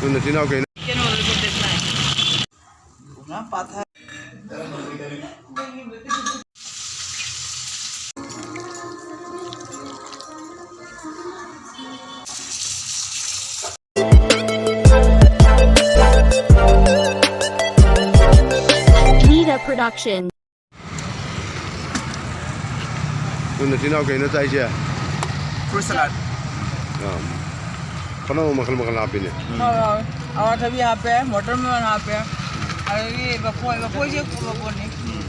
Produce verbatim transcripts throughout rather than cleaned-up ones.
ꯅꯆꯤꯟ ꯅꯅꯥꯎ ꯀꯩꯅꯣ? Production. ꯅꯪ ꯅꯆꯤꯟ ꯅꯅꯥꯎ ꯀꯩꯅꯣ ꯆꯥꯏꯁꯦ? Fruit salad. ꯑꯥ꯫ ꯄꯨꯝꯅꯃꯛ ꯃꯈꯜ ꯃꯈꯜ ꯍꯥꯞꯄꯤꯅꯦ꯫ ꯎꯝ꯫ ꯍꯥꯎꯋꯦ, ꯍꯥꯎꯋꯦ꯫ ꯑꯋꯥꯊꯕꯤ ꯍꯥꯄꯦ, watermelon ꯍꯥꯄꯦ, ꯑꯗꯒꯤ ꯂꯐꯣꯏ, ꯂꯐꯣꯏꯁꯦ ꯄꯨꯔꯛꯄꯅꯤ꯫ ꯎꯝ꯫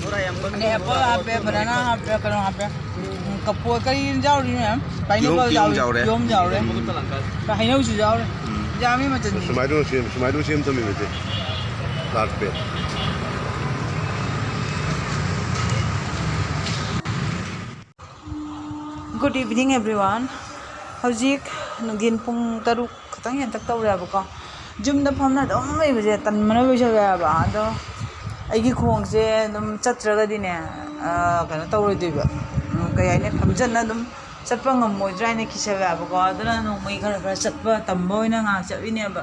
ꯑꯗꯩ apple ꯍꯥꯄꯦ, banana ꯍꯥꯄꯦ, ꯀꯩꯅꯣ ꯍꯥꯄꯦ꯫ ꯎꯝ, ꯀꯐꯣꯏ ꯀꯔꯤ ꯌꯥꯎꯔꯤ ꯃꯌꯥꯝ? ꯀꯤꯍꯣꯝ, pineapple ꯀꯤꯍꯣꯝ ꯌꯥꯎꯔꯤ, ꯌꯥꯎꯔꯦ꯫ ꯀꯤꯍꯣꯝ ꯌꯥꯎꯔꯦ꯫ ꯎꯝ꯫ ꯍꯩꯅꯧꯁꯨ ꯌꯥꯎꯔꯦ꯫ ꯎꯝ꯫ ꯌꯥꯝꯃꯤ ꯃꯆꯜꯁꯦ꯫ ꯁꯨꯃꯥꯏꯅ ꯁꯦꯝ, ꯁꯨꯃꯥꯏꯅ ꯁꯦꯝ ꯊꯝꯃꯤꯕꯁꯦ꯫ Last plate꯫ Good evening, everyone. ꯍꯧꯖꯤꯛ ꯅꯨꯡꯊꯤꯟ ꯄꯨꯡ ꯇꯔꯨꯛ ꯈꯛꯇꯪ ꯍꯦꯟꯇꯛ ꯇꯧꯔꯦꯕꯀꯣ꯫ ꯌꯨꯝꯗ ꯐꯝꯅ ꯑꯗꯨꯝ ꯂꯩꯕꯁꯦ ꯇꯟꯕꯅ ꯂꯣꯏꯁꯜꯂꯦꯕ꯫ ꯑꯗꯣ ꯑꯩꯒꯤ ꯈꯣꯡꯁꯦ ꯑꯗꯨꯝ ꯆꯠꯇ꯭ꯔꯒꯗꯤꯅꯦ, ꯑ, ꯀꯩꯅꯣ ꯇꯧꯔꯣꯏꯗꯣꯏꯕ꯫ ꯎꯝ, ꯀꯩ ꯍꯥꯏꯅꯤ, ꯐꯝꯖꯟꯅ ꯑꯗꯨꯝ ꯆꯠꯄ ꯉꯝꯃꯣꯏꯗ꯭ꯔꯥ ꯍꯥꯏꯅ ꯀꯤꯁꯜꯂꯛꯑꯦꯕꯀꯣ꯫ ꯑꯗꯨꯅ ꯅꯣꯡꯃꯩ ꯈꯔ ꯈꯔ ꯆꯠꯄ ꯇꯝꯕ ꯑꯣꯏꯅ ꯉꯥꯏꯍꯥꯛ ꯆꯠꯂꯤꯅꯦꯕ꯫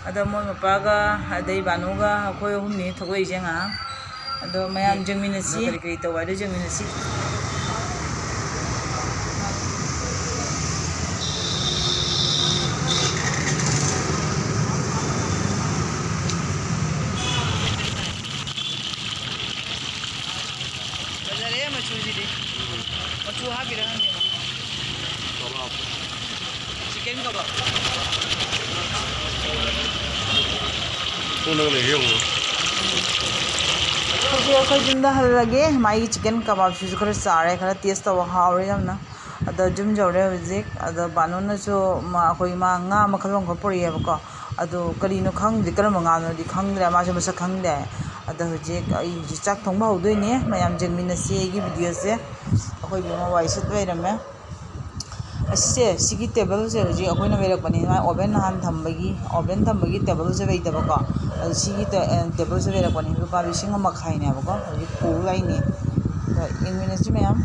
ꯑꯗꯣ ꯃꯣꯏ ꯃꯄꯥꯒ ꯑꯗꯩ ꯕꯥꯅꯨꯒ ꯑꯩꯈꯣꯏ ꯑꯍꯨꯝꯅꯤ ꯊꯣꯛꯂꯛꯏꯁꯦ ꯉꯥꯏꯍꯥꯛ꯫ ꯑꯗꯣ ꯃꯌꯥꯝ ꯌꯦꯡꯃꯤꯟꯅꯁꯤ꯫ ꯀꯔꯤ ꯀꯔꯤ ꯇꯧꯕ ꯍꯥꯏꯗꯣ ꯌꯦꯡꯃꯤꯟꯅꯁꯤ꯫ ꯐꯖꯔꯦ ꯃꯆꯨꯁꯤꯗꯤ꯫ ꯃꯆꯨ ꯍꯥꯞꯄꯤꯔ ꯈꯪꯗꯦ꯫ Chicken ꯀꯕꯥꯕ꯫ ꯀꯣꯟꯅ ꯂꯩꯒꯦ ꯌꯦꯡꯉꯣ꯫ ꯍꯧꯖꯤꯛ ꯑꯩꯈꯣꯏ ꯌꯨꯝꯗ ꯍꯜꯂꯒꯦ꯫ ꯃꯥꯒꯤ chicken ꯀꯕꯥꯕꯁꯤꯁꯨ ꯈꯔ ꯆꯥꯔꯦ, ꯈꯔ taste ꯇꯧꯕ ꯍꯥꯎꯔꯦ ꯌꯥꯝꯅ꯫ ꯑꯗꯣ ꯌꯨꯝ ꯌꯧꯔꯦ ꯍꯧꯖꯤꯛ꯫ ꯑꯗꯣ ꯕꯥꯅꯨꯅꯁꯨ ꯃꯥ, ꯑꯩꯈꯣꯏ ꯃꯥ ꯉꯥ ꯃꯈꯜ ꯑꯃꯈꯛ ꯄꯨꯔꯛꯑꯦꯕꯀꯣ꯫ ꯑꯗꯣ ꯀꯔꯤꯅꯣ ꯈꯪꯗꯦ, ꯀꯔꯝꯕ ꯉꯥꯅꯣꯗꯤ ꯈꯪꯗ꯭ꯔꯦ, ꯃꯥꯁꯨ ꯃꯁꯛ ꯈꯪꯗꯦ꯫ ꯑꯗꯣ ꯍꯧꯖꯤꯛ ꯑꯩ ꯍꯧꯖꯤꯛ ꯆꯥꯛ ꯊꯣꯡꯕ ꯍꯧꯗꯣꯏꯅꯦ꯫ ꯃꯌꯥꯝ ꯌꯦꯡꯃꯤꯟꯅꯁꯤ ꯑꯩꯒꯤ videoꯁꯦ꯫ ꯑꯩꯈꯣꯏ ꯏꯕꯦꯝꯃ ꯋꯥꯏ ꯁꯤꯠ ꯂꯩꯔꯝꯃꯦ꯫ ꯑꯁꯤꯁꯦ, ꯁꯤꯒꯤ tableꯁꯦ ꯍꯧꯖꯤꯛ ꯑꯩꯈꯣꯏꯅ ꯂꯩꯔꯛꯄꯅꯦ꯫ ꯃꯥ oven ꯅꯍꯥꯟ ꯊꯝꯕꯒꯤ, oven ꯊꯝꯕꯒꯤ tableꯁꯦ ꯂꯩꯇꯕꯀꯣ꯫ ꯑꯗꯨ ꯁꯤꯒꯤ ꯇꯦ-, ꯑꯦ, tableꯁꯦ ꯂꯩꯔꯛꯄꯅꯦ꯫ ꯂꯨꯄꯥ ꯂꯤꯁꯤꯡ ꯑꯃ ꯃꯈꯥꯏꯅꯦꯕꯀꯣ꯫ ꯍꯧꯖꯤꯛ ꯄꯨ ꯂꯥꯛꯏꯅꯦ꯫ ꯑꯗꯣ ꯌꯦꯡꯃꯤꯟꯅꯁꯤ ꯃꯌꯥꯝ꯫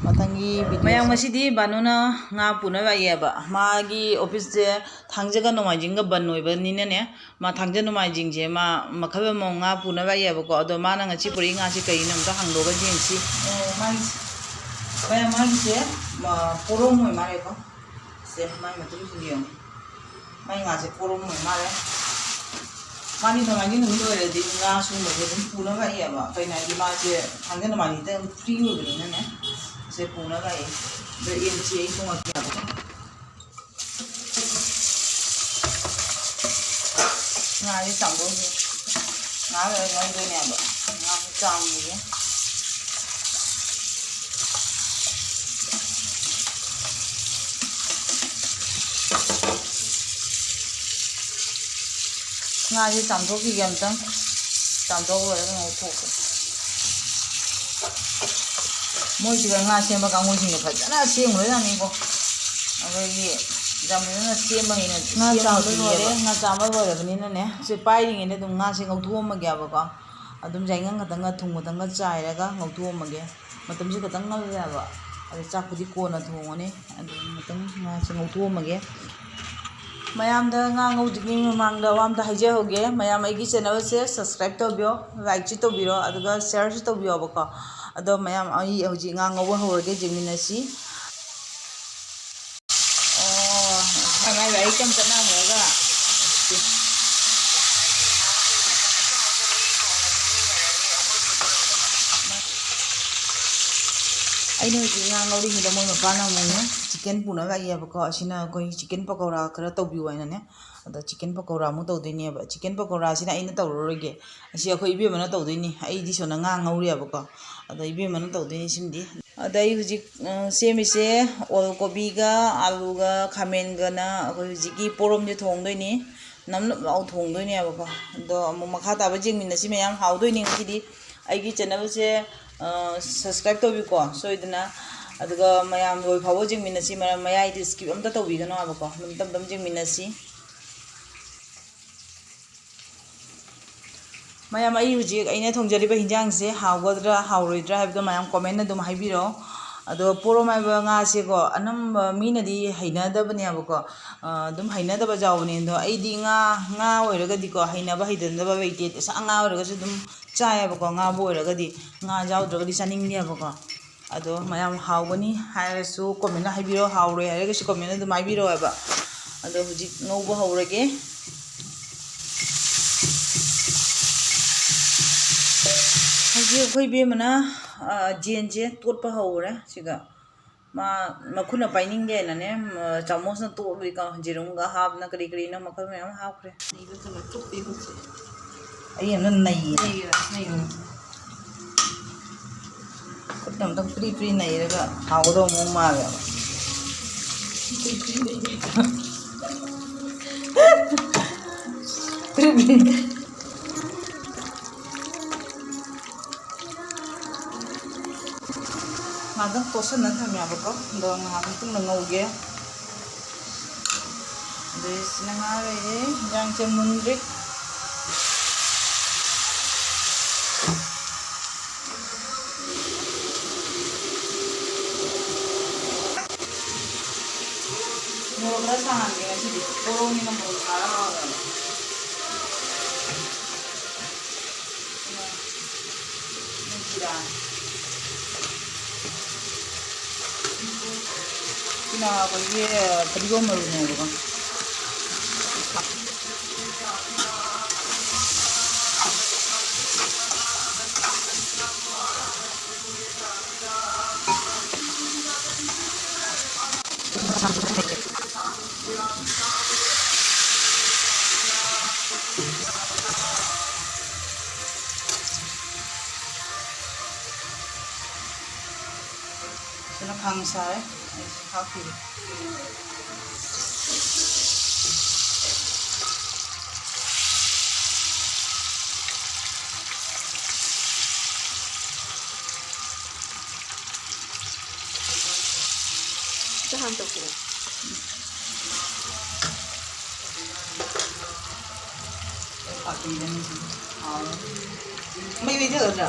ꯃꯊꯪꯒꯤ video ꯃꯌꯥꯝ, ꯉꯁꯤꯗꯤ ꯕꯥꯅꯨꯅ ꯉꯥ ꯄꯨꯅꯕ ꯂꯥꯛꯑꯦꯕ꯫ ꯃꯥꯒꯤ office ꯁꯦ ꯊꯥꯡꯖꯒ ꯅꯣꯡꯃꯥꯏꯖꯤꯡꯒ ꯕꯟ ꯑꯣꯏꯕꯅꯤꯅꯅꯦ, ꯃꯥ ꯊꯥꯡꯖ ꯅꯣꯡꯃꯥꯏꯖꯤꯡꯁꯦ ꯃꯥ ꯃꯈꯜ ꯑꯃꯃꯝ ꯉꯥ ꯄꯨꯅꯕ ꯂꯥꯛꯑꯦꯕꯀꯣ꯫ ꯑꯗꯣ ꯃꯥꯅ ꯉꯁꯤ ꯄꯨꯔꯛꯏ ꯉꯥꯁꯦ ꯀꯩꯅꯣ ꯑꯝꯇ ꯍꯥꯡꯗꯣꯛꯑꯒ ꯌꯦꯡꯁꯤ꯫ ꯑꯣ, ꯃꯥꯒꯤꯁꯦ, ꯃꯌꯥꯝ, ꯃꯥꯒꯤꯁꯦ, ꯃ-, ꯄꯣꯔꯣꯝ ꯑꯣꯏ ꯃꯥꯜꯂꯦꯀꯣ꯫ ꯁꯦ, ꯃꯥꯒꯤ ꯃꯇꯨꯝꯁꯤꯡꯗꯣ ꯌꯦꯡꯉꯣ꯫ ꯃꯥꯏ ꯉꯥꯁꯦ ꯄꯣꯔꯣꯝ ꯑꯣꯏ ꯃꯥꯜꯂꯦ꯫ ꯃꯥꯗꯤ ꯅꯣꯡꯃꯥꯏꯖꯤꯡ ꯅꯨꯃꯤꯠ ꯑꯣꯏꯔꯗꯤ ꯉꯥ ꯁꯨꯝꯕꯁꯦ ꯑꯗꯨꯝ ꯄꯨꯅꯕ ꯂꯥꯛꯑꯦꯕ꯫ ꯀꯩꯅꯣ ꯍꯥꯏꯗꯤ ꯃꯥꯁꯦ ꯊꯥꯡꯖ ꯅꯣꯡꯃꯥꯏꯖꯤꯡꯗ ꯑꯗꯨꯝ free ꯑꯣꯏꯕꯅꯤꯅꯅꯦ, ꯁꯦ ꯄꯨꯅꯕ ꯂꯥꯛꯑꯦ꯫ ꯑꯗꯣ ꯌꯦꯟꯁꯤ ꯑꯩ ꯊꯣꯡꯉꯛꯀꯦꯕ꯫ ꯉꯥꯁꯦ ꯆꯥꯝꯊꯣꯛꯑꯁꯤ꯫ ꯉꯥꯏꯍꯥꯛ ꯂꯩꯔꯒ ꯉꯧꯗꯣꯏꯅꯦꯕ꯫ ꯉꯥꯁꯦ ꯆꯥꯝꯈꯤꯒꯦ꯫ ꯉꯥꯁꯦ ꯆꯥꯝꯊꯣꯛꯈꯤꯒꯦ ꯑꯝꯇꯪ꯫ ꯆꯥꯝꯊꯣꯛ ꯂꯣꯏꯔꯒ ꯉꯧꯊꯣꯛꯀꯦ꯫ ꯃꯣꯏꯁꯤꯗ ꯉꯥ ꯁꯦꯝꯕ ꯀꯥꯡꯕꯨꯁꯤꯡꯁꯦ ꯐꯖꯅ ꯁꯦꯝꯈ꯭ꯔꯖꯥꯠꯅꯤꯀꯣ꯫ ꯑꯩꯈꯣꯏꯒꯤ ꯌꯥꯝ ꯐꯖꯅ ꯁꯦꯝꯕ ꯍꯩꯅ ꯉꯥ ꯆꯥꯝꯕ ꯂꯣꯏꯔꯦ꯫ ꯁꯦꯝꯕ ꯍꯩꯌꯦꯕ꯫ ꯉꯥ ꯆꯥꯝꯕ ꯂꯣꯏꯔꯕꯅꯤꯅꯅꯦ, ꯁꯤ ꯄꯥꯏꯔꯤꯉꯩꯗ ꯑꯗꯨꯝ ꯉꯥꯁꯦ ꯉꯧꯊꯣꯛꯑꯝꯃꯒꯦꯕꯀꯣ꯫ ꯑꯗꯨꯝ ꯌꯥꯏꯉꯪ ꯈꯛꯇꯪꯒ ꯊꯨꯝ ꯈꯛꯇꯪꯒ ꯆꯥꯏꯔꯒ ꯉꯧꯊꯣꯛꯑꯝꯃꯒꯦ꯫ ꯃꯇꯝꯁꯤ ꯈꯛꯇꯪ ꯉꯜꯂꯦꯕ꯫ ꯑꯗꯣ ꯆꯥꯛꯄꯨꯗꯤ ꯀꯣꯟꯅ ꯊꯣꯡꯉꯅꯤ꯫ ꯑꯗꯨ ꯉꯥꯛꯇꯪ ꯉꯥꯁꯦ ꯉꯧꯊꯣꯛꯑꯝꯃꯒꯦ꯫ ꯃꯌꯥꯝꯗ ꯉꯥ ꯉꯧꯗ꯭ꯔꯤꯉꯩ ꯃꯃꯥꯡꯗ ꯋꯥ ꯑꯝꯇ ꯍꯥꯏꯖꯍꯧꯒꯦ꯫ ꯃꯌꯥꯝ ꯑꯩꯒꯤ channel ꯁꯦ subscribe ꯇꯧꯕꯤꯌꯣ, like ꯁꯨ ꯇꯧꯕꯤꯔꯣ, ꯑꯗꯨꯒ share ꯁꯨ ꯇꯧꯕꯤꯌꯣꯕꯀꯣ꯫ ꯑꯗꯣ ꯃꯌꯥꯝ, ꯑꯩ ꯍꯧꯖꯤꯛ ꯉꯥ ꯉꯧꯕ ꯍꯧꯔꯒꯦ, ꯌꯦꯡꯃꯤꯟꯅꯁꯤ꯫ ꯑꯣ, ꯃꯥꯏ ꯃꯥꯏ ꯂꯥꯏꯔꯤꯛ ꯇꯝ ꯆꯠꯅꯈ꯭ꯔꯒ꯫ ꯑꯩꯅ ꯍꯧꯖꯤꯛ ꯉꯥ ꯉꯧꯔꯤꯉꯩꯗ ꯃꯣꯏ ꯃꯄꯥꯅ ꯑꯃꯨꯛ chicken ꯄꯨꯅꯕ ꯂꯥꯛꯏꯌꯦꯕꯀꯣ꯫ ꯑꯁꯤꯅ ꯑꯩꯈꯣꯏ chicken ꯄꯀꯧꯔꯥ ꯈꯔ ꯇꯧꯕꯤꯌꯨ ꯍꯥꯏꯅꯅꯦ꯫ ꯑꯗ chicken ꯄꯀꯧꯔꯥ ꯑꯃꯨꯛ ꯇꯧꯗꯣꯏꯅꯦꯕ꯫ Chicken ꯄꯀꯧꯔꯥꯁꯤꯅ ꯑꯩꯅ ꯇꯧꯔꯔꯣꯏꯒꯦ꯫ ꯑꯁꯤ ꯑꯩꯈꯣꯏ ꯏꯕꯦꯝꯃꯅ ꯇꯧꯗꯣꯏꯅꯤ꯫ ꯑꯩꯗꯤ ꯁꯣꯝꯗ ꯉꯥ ꯉꯧꯔꯤꯑꯕꯀꯣ꯫ ꯑꯗ ꯏꯕꯦꯝꯃꯅ ꯇꯧꯗꯣꯏꯅꯤ ꯁꯤꯃꯗꯤ꯫ ꯑꯗ ꯑꯩ ꯍꯧꯖꯤꯛ, ꯑ, ꯁꯦꯝꯃꯤꯁꯦ ꯑꯣꯜ ꯀꯣꯕꯤꯒ, ꯑꯥꯂꯨꯒ, ꯈꯥꯃꯦꯟꯒꯅ ꯑꯩꯈꯣꯏ ꯍꯧꯖꯤꯛꯀꯤ ꯄꯣꯔꯣꯝꯁꯦ ꯊꯣꯡꯗꯣꯏꯅꯤ꯫ ꯅꯞ ꯅꯞ ꯂꯥꯎ ꯊꯣꯡꯗꯣꯏꯅꯦꯕꯀꯣ꯫ ꯑꯗꯣ ꯑꯃꯨꯛ ꯃꯈꯥ ꯇꯥꯕ ꯌꯦꯡꯃꯤꯟꯅꯁꯤ ꯃꯌꯥꯝ, ꯍꯥꯎꯗꯣꯏꯅꯤ ꯉꯁꯤꯗꯤ꯫ ꯑꯩꯒꯤ channel ꯁꯦ, ꯑ, subscribe ꯇꯧꯕꯤꯌꯨꯀꯣ ꯁꯣꯏꯗꯅ꯫ ꯑꯗꯨꯒ ꯃꯌꯥꯝ ꯂꯣꯏ ꯐꯥꯎꯕ ꯌꯦꯡꯃꯤꯟꯅꯁꯤ, ꯃꯔꯝ ꯃꯌꯥꯏꯗꯤ skip ꯑꯝꯇ ꯇꯧꯕꯤꯒꯅꯣ ꯍꯥꯏꯕꯀꯣ꯫ ꯑꯗꯨꯝ ꯇꯞ ꯇꯞ ꯌꯦꯡꯃꯤꯟꯅꯁꯤ꯫ ꯃꯌꯥꯝ, ꯑꯩ ꯍꯧꯖꯤꯛ ꯑꯩꯅ ꯊꯣꯡꯖꯔꯤꯕ ꯍꯤꯟꯖꯥꯡꯁꯦ ꯍꯥꯎꯒꯗ꯭ꯔꯥ ꯍꯥꯎꯔꯣꯏꯗ꯭ꯔꯥ ꯍꯥꯏꯕꯗꯣ ꯃꯌꯥꯝ comment ꯑꯗꯨꯝ ꯍꯥꯏꯕꯤꯔꯛꯑꯣ꯫ ꯑꯗꯣ ꯄꯣꯔꯣꯝ ꯍꯥꯏꯕ ꯉꯥꯁꯦꯀꯣ, ꯑꯅꯝꯕ ꯃꯤꯅꯗꯤ ꯍꯩꯅꯗꯕꯅꯦꯕꯀꯣ, ꯑ, ꯑꯗꯨꯝ ꯍꯩꯅꯗꯕ ꯌꯥꯎꯕꯅꯦ꯫ ꯑꯗꯣ ꯑꯩꯗꯤ ꯉꯥ, ꯉꯥ ꯑꯣꯏꯔꯒꯗꯤꯀꯣ, ꯍꯩꯅꯕ ꯍꯩꯅꯗꯕ ꯂꯩꯇꯦ꯫ ꯁꯥ ꯉꯥ ꯑꯣꯏꯔꯒꯁꯨ ꯑꯗꯨꯝ ꯆꯥꯏꯌꯦꯕꯀꯣ, ꯉꯥꯕꯨ ꯑꯣꯏꯔꯒꯗꯤ꯫ ꯉꯥ ꯌꯥꯎꯗ꯭ꯔꯒꯗꯤ ꯆꯥꯅꯤꯡꯗꯦꯕꯀꯣ꯫ ꯑꯗꯣ ꯃꯌꯥꯝ ꯍꯥꯎꯒꯅꯤ ꯍꯥꯏꯔꯁꯨ comment ꯍꯥꯏꯕꯤꯔꯛꯑꯣ, ꯍꯥꯎꯔꯣꯏ ꯍꯥꯏꯔꯒꯁꯨ comment ꯑꯗꯨꯝ ꯍꯥꯏꯕꯤꯔꯛꯑꯣ ꯍꯥꯏꯕ꯫ ꯑꯗꯣ ꯍꯧꯖꯤꯛ ꯉꯧꯕ ꯍꯧꯔꯒꯦ꯫ ꯍꯧꯖꯤꯛ ꯑꯩꯈꯣꯏ ꯏꯕꯦꯝꯃꯅ, ꯑ, ꯖꯦꯟꯁꯦ ꯇꯣꯠꯄ ꯍꯧꯔꯦ꯫ ꯁꯤꯒ ꯃꯥ ꯃꯈꯨꯠꯅ ꯄꯥꯏꯅꯤꯡꯗꯦ ꯍꯥꯏꯅꯅꯦ, ꯃ-, ꯆꯥꯃꯁꯅ ꯇꯣꯠꯂꯨꯏꯀꯣ꯫ ꯌꯦꯔꯨꯝꯒ ꯍꯥꯞꯅ ꯀꯔꯤ ꯀꯔꯤꯅꯣ ꯃꯈꯜ ꯃꯌꯥꯝ ꯍꯥꯞꯈ꯭ꯔꯦ꯫ ꯅꯩꯕ ꯊꯨꯝꯕ ꯊꯨꯞꯄꯤ ꯈꯨꯠꯁꯦ꯫ ꯑꯩ ꯑꯝꯇ ꯅꯩꯌꯦ꯫ ꯅꯩꯌꯦ, ꯅꯩꯌꯦ꯫ ꯈꯨꯠꯇ ꯑꯝꯇꯪ ꯄ꯭ꯔꯤ ꯄ꯭ꯔꯤ ꯅꯩꯔꯒ ꯍꯥꯎꯒꯗꯧꯕ ꯃꯑꯣꯡ ꯃꯥꯜꯂꯦꯕ꯫ ꯄ꯭ꯔꯤ ꯄ꯭ꯔꯤ ꯅꯩꯌꯦ꯫ ꯄ꯭ꯔꯤ ꯄ꯭ꯔꯤ꯫ ꯉꯥꯛꯇꯪ ꯇꯣꯠꯁꯟꯅ ꯊꯝꯃꯦꯕꯀꯣ, ꯑꯗꯣ ꯉꯥꯏꯍꯥꯛ ꯃꯇꯨꯡꯗ ꯉꯧꯒꯦ꯫ ꯑꯗꯩ ꯁꯤꯅ ꯉꯥ ꯂꯩꯔꯦ, ꯏꯟꯖꯥꯡꯁꯦ ꯃꯨꯟꯗ꯭ꯔꯤ꯫ ꯃꯣꯔꯣꯛ ꯈꯔ ꯁꯥꯍꯟꯒꯦ ꯉꯁꯤꯗꯤ, ꯄꯣꯔꯣꯝꯅꯤꯅ ꯃꯣꯔꯣꯛ ꯁꯥꯔ ꯍꯥꯎꯋꯦꯕ꯫ ꯖꯤꯔꯥ꯫ ꯁꯤꯅ ꯑꯩꯈꯣꯏꯒꯤ ꯐꯗꯤꯒꯣꯝ ꯃꯔꯨꯅꯦꯕꯀꯣ꯫ ꯐꯖꯅ ꯈꯥꯡ ꯁꯥꯔꯦ꯫ ꯑꯩ ꯍꯥꯞꯄꯤꯔꯦ꯫ ꯁꯤꯗ ꯍꯥꯟꯅ ꯇꯧꯊꯣꯛꯑꯣ꯫ ꯃꯩ ꯂꯩꯊꯒꯗ꯭ꯔꯥ?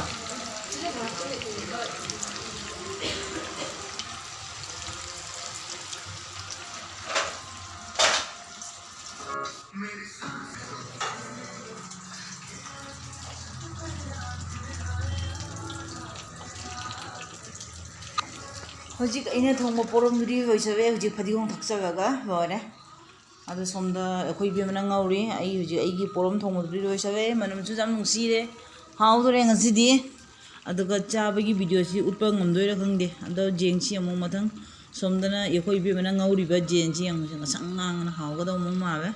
ꯍꯧꯖꯤꯛ ꯑꯩꯅ ꯊꯣꯡꯕ ꯄꯣꯔꯣꯝꯗꯨꯗꯤ ꯂꯣꯏꯁꯜꯂꯦ꯫ ꯍꯧꯖꯤꯛ ꯐꯗꯤꯒꯣꯝ ꯊꯥꯛꯆꯜꯂꯒ ꯂꯣꯏꯔꯦ꯫ ꯑꯗꯣ ꯁꯣꯝꯗ ꯑꯩꯈꯣꯏ ꯏꯕꯦꯝꯃꯅ ꯉꯧꯔꯤ꯫ ꯑꯩ ꯍꯧꯖꯤꯛ ꯑꯩꯒꯤ ꯄꯣꯔꯣꯝ ꯊꯣꯡꯕꯗꯨꯗꯤ ꯂꯣꯏꯁꯜꯂꯦ꯫ ꯃꯅꯝꯁꯨ ꯌꯥꯝ ꯅꯨꯡꯁꯤꯔꯦ꯫ ꯍꯥꯎꯗꯣꯔꯦ ꯉꯁꯤꯗꯤ꯫ ꯑꯗꯨꯒ ꯆꯥꯕꯒꯤ videoꯁꯤ ꯎꯠꯄ ꯉꯝꯗꯣꯏꯔꯥ ꯈꯪꯗꯦ꯫ ꯑꯗꯣ ꯌꯦꯡꯁꯤ ꯑꯃꯨꯛ ꯃꯊꯪ꯫ ꯁꯣꯝꯗꯅ ꯑꯩꯈꯣꯏ ꯏꯕꯦꯝꯃꯅ ꯉꯧꯔꯤꯕ ꯌꯦꯟꯁꯤ ꯌꯦꯡꯉꯨꯁꯦ꯫ ꯉꯁꯪ ꯉꯥꯡꯉꯅ ꯍꯥꯎꯒꯗꯧꯕ ꯃꯑꯣꯡ ꯃꯥꯜꯂꯦ꯫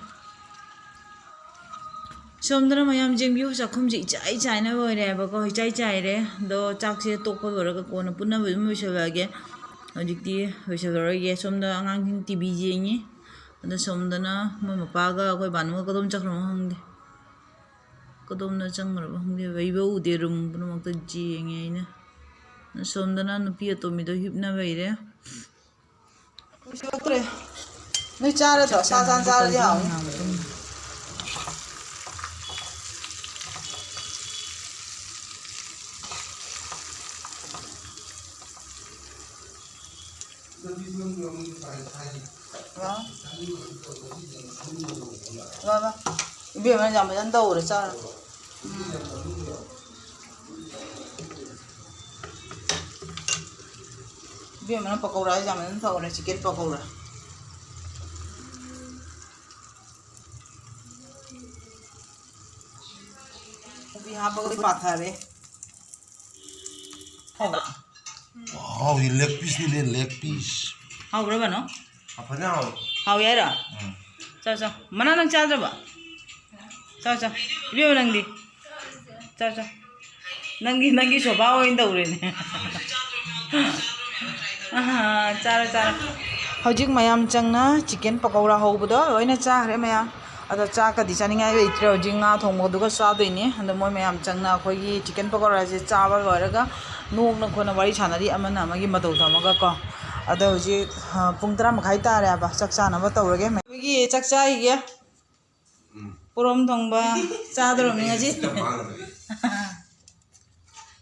ꯁꯣꯝꯗꯅ ꯃꯌꯥꯝ ꯌꯦꯡꯕꯤꯌꯨ, ꯆꯥꯛꯈꯨꯝꯁꯦ ꯏꯆꯥꯏ ꯆꯥꯏꯅ ꯂꯣꯏꯔꯦ ꯍꯥꯏꯕꯀꯣ, ꯏꯆꯥꯏ ꯆꯥꯏꯔꯦ꯫ ꯑꯗꯣ ꯆꯥꯛꯁꯦ ꯇꯣꯛꯄ ꯂꯣꯏꯔꯒ ꯀꯣꯟꯅ ꯄꯨꯟꯅ ꯑꯗꯨꯝ ꯂꯣꯏꯁꯤꯜꯂꯛꯑꯒꯦ꯫ ꯍꯧꯖꯤꯛꯇꯤ ꯂꯣꯏꯁꯤꯜꯂꯔꯣꯏꯒꯦ꯫ ꯁꯣꯝꯗ ꯑꯉꯥꯡꯁꯤꯡ TV ꯌꯦꯡꯉꯤ꯫ ꯑꯗꯣ ꯁꯣꯝꯗꯅ ꯃꯣꯏ ꯃꯄꯥꯒ ꯑꯩꯈꯣꯏ ꯕꯥꯅꯨꯒ ꯀꯗꯣꯝ ꯆꯠꯈ꯭ꯔꯕꯅꯣ ꯈꯪꯗꯦ꯫ ꯀꯗꯣꯝꯗ ꯆꯪꯈ꯭ꯔꯕ ꯈꯪꯗꯦ꯫ ꯂꯩꯕ ꯎꯗꯦ꯫ Room ꯄꯨꯝꯅꯃꯛꯇ ꯌꯦꯡꯉꯦ ꯑꯩꯅ꯫ ꯁꯣꯝꯗꯅ ꯅꯨꯄꯤ ꯑꯇꯣꯝꯕꯤꯗꯣ ꯍꯤꯞꯅ ꯂꯩꯔꯦ꯫ ꯂꯣꯏꯁꯤꯜꯂꯛꯇ꯭ꯔꯦ꯫ ꯅꯣꯏ ꯆꯥꯔꯗ꯭ꯔꯣ? ꯁꯥ ꯆꯥꯅ ꯆꯥꯔꯗꯤ ꯍꯥꯎꯅꯤ꯫ ꯂꯥꯎ꯫ ꯂꯥꯎ, ꯂꯥꯎ꯫ ꯏꯕꯦꯝꯃ ꯌꯥꯝ ꯐꯖꯅ ꯇꯧꯔꯦ, ꯆꯥꯔꯣ꯫ ꯎꯝ꯫ ꯏꯕꯦꯝꯃꯅ ꯄꯀꯧꯔꯥꯁꯦ ꯌꯥꯝ ꯐꯖꯅ ꯇꯧꯔꯦ, chicken ꯄꯀꯧꯔꯥ꯫ ꯀꯣꯕꯤ ꯍꯥꯞꯄꯒ ꯄꯥꯊꯔꯦ꯫ ꯍꯥꯎꯕ꯭ꯔꯥ? ꯍꯥꯎꯏ, leg pieceꯅꯤꯅꯦ, leg piece꯫ ꯍꯥꯎꯕ꯭ꯔꯥ ꯕꯅꯣ? ꯐꯖꯅ ꯍꯥꯎꯏ꯫ ꯍꯥꯎꯏ ꯍꯥꯏꯔꯣ? ꯎꯝ꯫ ꯆꯥꯎ, ꯆꯥꯎ꯫ ꯃꯅꯥ ꯅꯪ ꯆꯥꯗ꯭ꯔꯕ? ꯆꯥꯎ, ꯆꯥꯎ꯫ ꯏꯕꯦꯝꯃ ꯅꯪꯗꯤ? ꯆꯥꯎ, ꯆꯥꯎ꯫ ꯅꯪꯒꯤ, ꯅꯪꯒꯤ ꯁꯣꯐꯥ ꯑꯣꯏꯅ ꯇꯧꯔꯦꯅꯦ꯫ ꯑꯍꯥ, ꯆꯥꯔꯣ, ꯆꯥꯔꯣ꯫ ꯍꯧꯖꯤꯛ ꯃꯌꯥꯝ ꯆꯪꯅ chicken ꯄꯀꯧꯔꯥ ꯍꯧꯕꯗꯣ ꯂꯣꯏꯅ ꯆꯥꯈ꯭ꯔꯦ ꯃꯌꯥꯝ꯫ ꯑꯗꯣ ꯆꯥꯛꯀꯗꯤ ꯆꯥꯅꯤꯡꯉꯥꯏ ꯂꯩꯇ꯭ꯔꯦ꯫ ꯍꯧꯖꯤꯛ ꯉꯥ ꯊꯣꯡꯕꯗꯨꯒ ꯆꯥꯗꯣꯏꯅꯦ꯫ ꯑꯗꯣ ꯃꯣꯏ ꯃꯌꯥꯝ ꯆꯪꯅ ꯑꯩꯈꯣꯏꯒꯤ chicken ꯄꯀꯧꯔꯥꯁꯦ ꯆꯥꯕ ꯂꯣꯏꯔꯒ ꯅꯣꯛꯅ ꯈꯣꯠꯅ ꯋꯥꯔꯤ ꯁꯥꯟꯅꯔꯤ, ꯑꯃꯅ ꯑꯃꯒꯤ ꯃꯇꯧ ꯇꯝꯃꯒꯀꯣ꯫ ꯑꯗꯣ ꯍꯧꯖꯤꯛ, ꯑ, ꯄꯨꯡ ꯇꯔꯥ ꯃꯈꯥꯏ ꯇꯥꯔꯦ ꯍꯥꯏꯕ, ꯆꯥꯛ ꯆꯥꯅꯕ ꯇꯧꯔꯒꯦ꯫ ꯑꯩꯈꯣꯏꯒꯤ ꯆꯥꯛ ꯆꯥꯈꯤꯒꯦ꯫ ꯎꯝ꯫ ꯄꯣꯔꯣꯝ ꯊꯣꯡꯕ ꯆꯥꯗꯧꯔꯕꯅꯤ ꯉꯁꯤ꯫ ꯆꯞ ꯃꯥꯟꯅꯕꯅꯤ꯫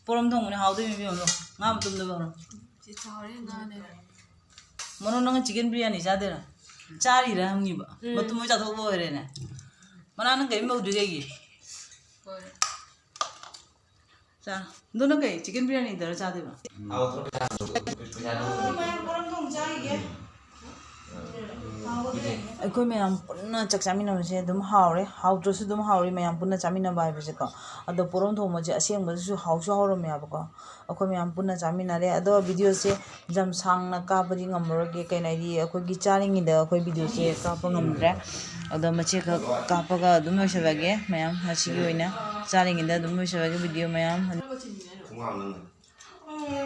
ꯄꯣꯔꯣꯝ ꯊꯣꯡꯕꯅꯦ ꯍꯥꯎꯗꯣꯏꯅꯦ ꯏꯕꯦꯝꯃ꯫ ꯉꯥ ꯃꯇꯨꯝꯗꯣ ꯄꯣꯔꯣꯝ꯫ ꯁꯤ ꯆꯥꯎꯔꯦ, ꯉꯥꯅꯦ꯫ ꯃꯔꯣ, ꯅꯪ chicken biryani ꯆꯥꯗꯣꯏꯔꯥ? ꯆꯥꯔꯤꯔꯥ ꯍꯪꯉꯤꯕ꯫ ꯎꯝ꯫ ꯃꯇꯨꯝ ꯍꯣꯏ ꯆꯥꯊꯣꯛꯄ ꯑꯣꯏꯔꯦꯅꯦ꯫ ꯃꯅꯥ ꯅꯪ ꯀꯔꯤꯝ ꯍꯧꯗ꯭ꯔꯤ ꯀꯩꯒꯤ? ꯍꯣꯏ꯫ ꯆꯥ꯫ ꯑꯗꯨꯅ ꯀꯩ? ꯆꯤꯛꯀꯟ ꯕꯤꯔꯌꯥꯅꯤꯗꯔ ꯆꯥꯗꯣꯏꯕ? ꯃꯌꯥꯝ ꯄꯨꯟꯅ ꯆꯥꯛ ꯆꯥꯃꯤꯟꯅꯕꯁꯦ ꯑꯗꯨꯝ ꯍꯥꯎꯔꯦ, ꯍꯥꯎꯇ꯭ꯔꯁꯨ ꯑꯗꯨꯝ ꯍꯥꯎꯔꯤ꯫ ꯃꯌꯥꯝ ꯄꯨꯟꯅ ꯆꯥꯃꯤꯟꯅꯕ ꯍꯥꯏꯕꯁꯦꯀꯣ꯫ ꯑꯗꯣ ꯄꯣꯔꯣꯝ ꯊꯣꯡꯕꯁꯦ ꯑꯁꯦꯡꯕꯗꯁꯨ ꯍꯥꯎꯁꯨ ꯍꯥꯎꯔꯝꯃꯦꯕꯀꯣ꯫ ꯑꯩꯈꯣꯏ ꯃꯌꯥꯝ ꯄꯨꯟꯅ ꯆꯥꯃꯤꯟꯅꯔꯦ꯫ ꯑꯗꯣ ꯚꯤꯗꯤꯑꯣꯁꯦ ꯌꯥꯝ ꯁꯥꯡꯅ ꯀꯥꯞꯄꯗꯤ ꯉꯝꯃꯔꯣꯏꯒꯦ, ꯀꯩꯅꯣ ꯍꯥꯏꯗꯤ ꯑꯩꯈꯣꯏꯒꯤ ꯆꯥꯔꯤꯉꯩꯗ ꯑꯩꯈꯣꯏ ꯚꯤꯗꯤꯑꯣꯁꯦ ꯀꯥꯞꯄ ꯉꯝꯗ꯭ꯔꯦ꯫ ꯑꯗꯣ ꯃꯆꯦꯠꯈꯛ ꯀꯥꯞꯄꯒ ꯑꯗꯨꯝ ꯂꯣꯏꯁꯤꯜꯂꯒꯦ ꯃꯌꯥꯝ, ꯉꯁꯤꯒꯤ ꯑꯣꯏꯅ ꯆꯥꯔꯤꯉꯩꯗ ꯑꯗꯨꯝ ꯂꯣꯏꯁꯤꯜꯂꯒꯦ ꯚꯤꯗꯤꯑꯣ ꯃꯌꯥꯝ꯫